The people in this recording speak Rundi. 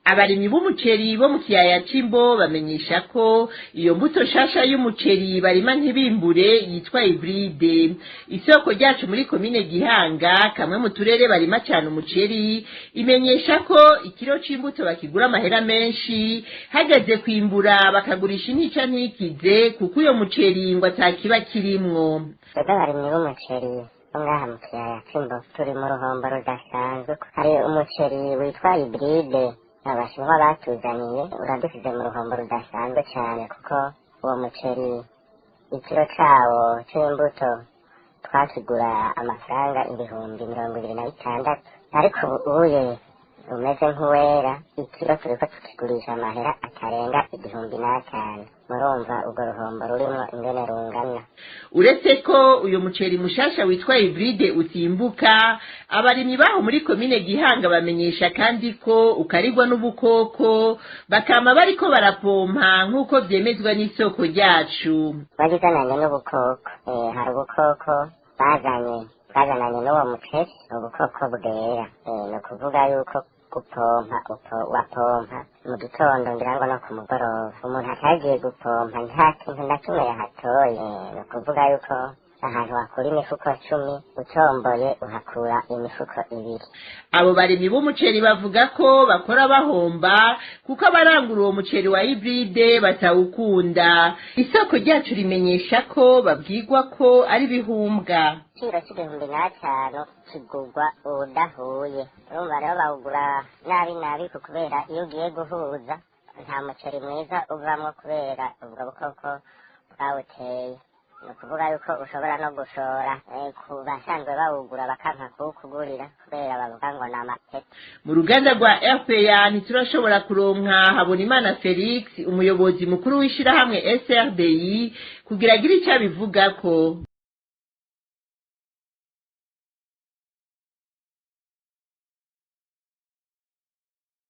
Abarimyi b'umuceri bo mu kiyaya c'Imbo bamenyesha ko iyo mbuto nshasha y'umuceri barima ntibimbure yitwa hybride. Isoko ryacu muri komine Gihanga, kamwe mu turere barima cane umuceri, imenyesha ko ikiro c'imbuto bakigura amahera menshi, hageze kwimbura bakagurisha intica ntikize, kuko uyo muceri ngo atakiba kirimwo. Twebwe abarimyi b'umuceri bo ngaha mu kiyaya c'Imbo turi mu ruhombo rudasanzwe. Hari umuceri witwa hybride Abashinwa batuzaniye, uradusize mu ruhombo rudasanzwe cyane, kuko uwo muceri ikiro cawo c'imbuto twakigura amafaranga 26,000, ariko ubu uye umeze nk'uwera, ikiro turiko tukigurisha amahera atarenga 1005. Murumva urwo ruhombo rurimwo ingene rungana. Uretse ko uyu muceri mushasha witwa hybride utimbuka, abarimyi baho muri komine Gihanga bamenyesha kandi ko ukarigwa n'ubukoko, bakama bariko barapompa, nk'uko vyemezwa n'isoko ryacu. Wagizananye n'ubukoko. Hari ubukoko bazanye, bwazananye n'uwo muceri, ubukoko bwera. Ni ukuvuga yuko gupompa upo wapompa mu gitondo, ngira ngo no ku mugoroba. Umuntu atagiye gupompa nta kintu na kimwe yahatoye. Ni ukuvuga yuko ahantu wakura imifuko 10, utomboye uhakura imifuko 2. Abo barimyi b'umuceri bavuga ko bakora bahomba, kuko abarangura uwo muceri wa hybride batawukunda. Isoko ryacu rimenyesha ko babwirwa ko ari ibihumbwa. Igiciro c'1005 kigurwa udahuye. Urumva rero bawugura nabi nabi, kubera iyo ugiye guhuza nta muceri mwiza uvamwo, kubera ubwo bukoko bwawuteye. Ni ukuvuga yuko ushobora no gushora ku basanzwe bawugura, bakanka kuwukugurira kubera bavuga ngo ni amapeti. Mu ruganda rwa RPA ntiturashobora kuronka Habonimana Felix, umuyobozi mukuru w'ishirahamwe SRDI, kugira agire icyo abivugako.